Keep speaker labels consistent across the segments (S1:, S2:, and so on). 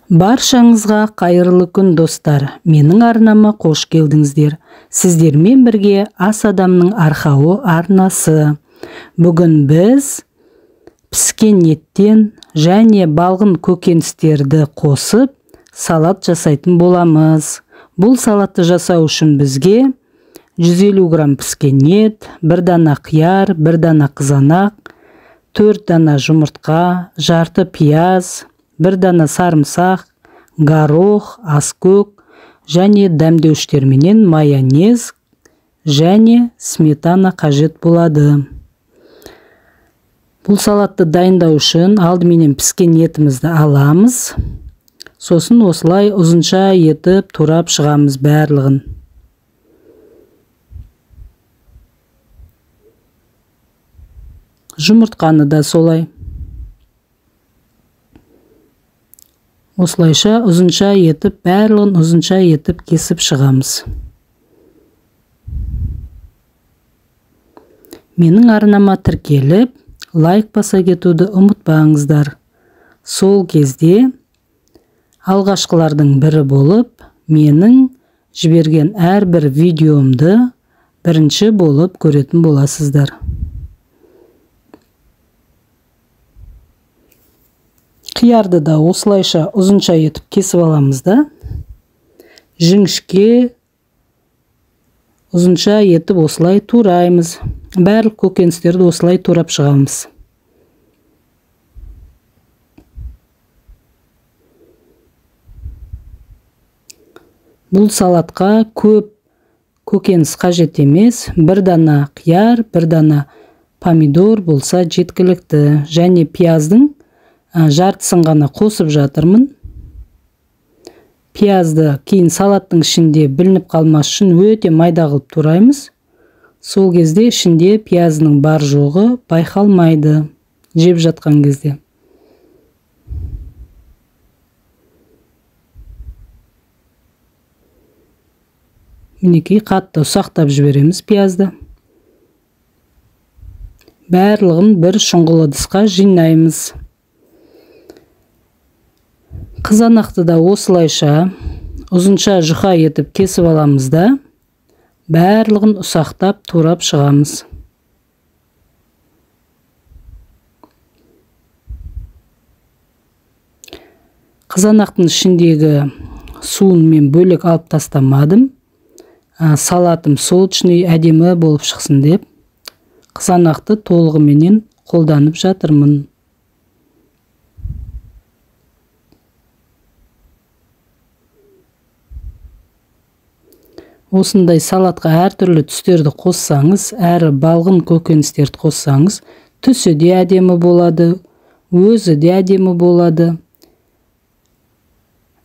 S1: Баршаңызға қайырлы күн, достар. Менің арнама қош келдіңіздер. Сіздермен бірге Ас адамның арқауы арнасы. Бүгін біз піскен еттен және балғын көкөністерді қосып салат жасайтын боламыз. Бұл салатты жасау үшін бізге 150 грамм піскен ет, 1 дана қияр, 1 дана қызанақ, 4 дана жұмыртқа, жарты пияз, 1 дана сарымсақ, горох, аскөк және дәмдеуіштерменен майонез және сметана қажет болады. Бұл салатты дайындау үшін алдыменен піскен етімізді аламыз. Сосын осылай ұзынша етіп турап шығамыз барлығын. Жұмыртқаны да солай. Осылайша ұзынша етіп, барлығын ұзынша етіп кесіп шығамыз. Менің арнама тіркеліп, лайк баса кетуді ұмытпаңыздар. Сол кезде алғашқылардың бірі болып, менің жіберген әрбір видеомды бірінші болып көретін боласыздар. Қиярды да осылайша ұзынша етіп кесіп аламыз да, жіңішке ұзынша етіп осылай тураймыз. Барлық көкөністерді осылай турап шығамыз. Бұл салатқа көп көкөніс қажет емес. 1 дана қияр, 1 дана помидор болса жеткілікті. Және пияздың жартысын ғана қосып жатырмын. Пиязды кейін салаттың ішінде білініп қалмас үшін өте майда қылып тураймыз. Сол кезде ішінде пиязының бар жоғы байқалмайды жеп жатқан кезде. Мінекей қатты ұсақтап жібереміз пиязды. Барлығын бір шұңғыл ыдысқа жинаймыз. Қызанақты да осылайша ұзынша жұқа етіп кесіп аламыз да, барлығын ұсақтап турап шығамыз. Қызанақтың ішіндегі суын мен бөлек алып тастамадым. Салатым сочный, әдемі болып шықсын деп қызанақты толығыменен қолданып жатырмын. Осындай салатқа әртүрлі түстерді қоссаңыз, әрі балғын көкөністерді қоссаңыз, түсі де әдемі болады, өзі де әдемі болады.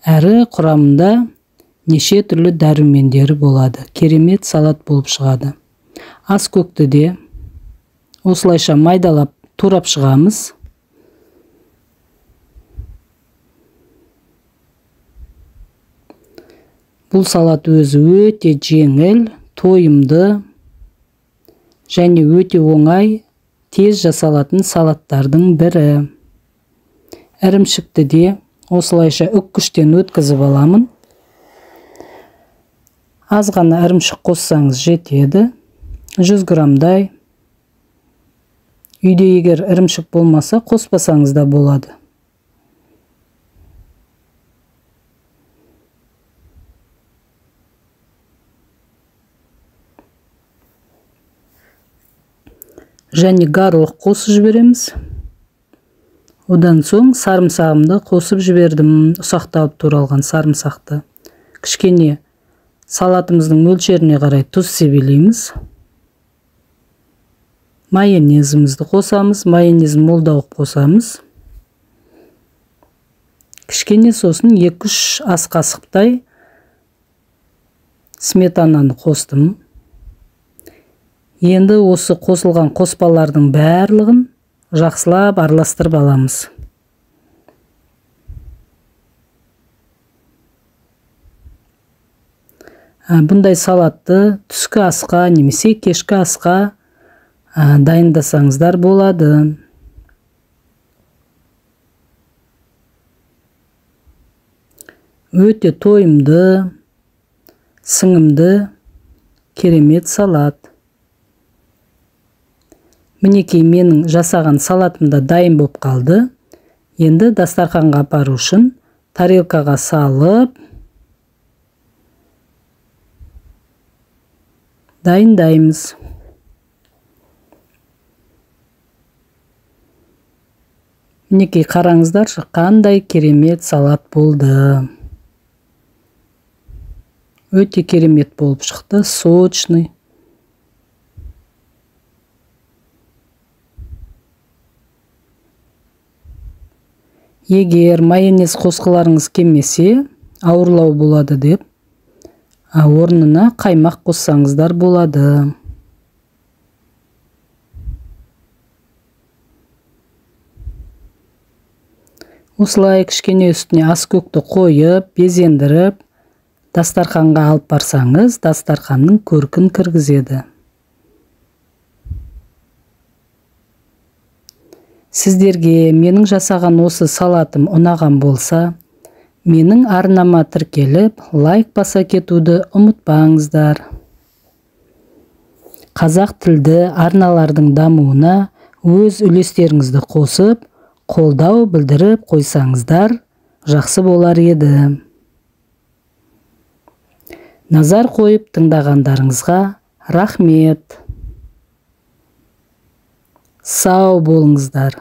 S1: Әрі құрамында неше түрлі дәрумендері болады. Керемет салат болып шығады. Аскөкті де осылайша майдалап турап шығамыз. Бұл салат өзі өте жеңіл, тойымды және өте оңай, тез жасалатын салаттардың бірі. Ірімшікті де осылайша үккіштен өткізіп аламын. Аз ғана ірімшік қоссаңыз жетеді, 100 граммдай. Үйде егер ірімшік болмаса, қоспасаңыз да болады. Және горох қосып жібереміз. Одан соң сарымсағымды қосып жібердім, ұсақталып туралған сарымсақты. Кішкене салатымыздың мөлшеріне қарай тұз себелейміз. Майонезімізді қосамыз, майонез молдауық қосамыз. Кішкене сосын 2-3 ас қасықтай сметананы қостым. Енді осы қосылған қоспалардың барлығын жақсылап араластырып аламыз. Бұндай салатты түскі асқа немесе кешкі асқа дайындасаңыздар болады. Өте тойымды, сіңімді, керемет салат. Мінекей менің жасаған салатым да дайын болып қалды. Енді дастарханға апару үшін тарелкаға салып дайындаймыз. Мінекей қараңыздаршы, қандай керемет салат болды. Өте керемет болып шықты, сочный. Егер майонез қосқыларыңыз келмесе, ауырлау болады деп, орнына қаймақ қоссаңыздар болады. Осылай кішкене үстіне аскөкті қойып, безендіріп, дастарханға алып барсаңыз, дастарханның көркін кіргізеді. Сіздерге менің жасаған осы салатым ұнаған болса, менің арнама тіркеліп, лайк баса кетуді ұмытпаңыздар. Қазақ тілді арналардың дамуына өз үлестеріңізді қосып, қолдау білдіріп қойсаңыздар, жақсы болар еді. Назар қойып тыңдағандарыңызға рахмет. Сау болыңыздар.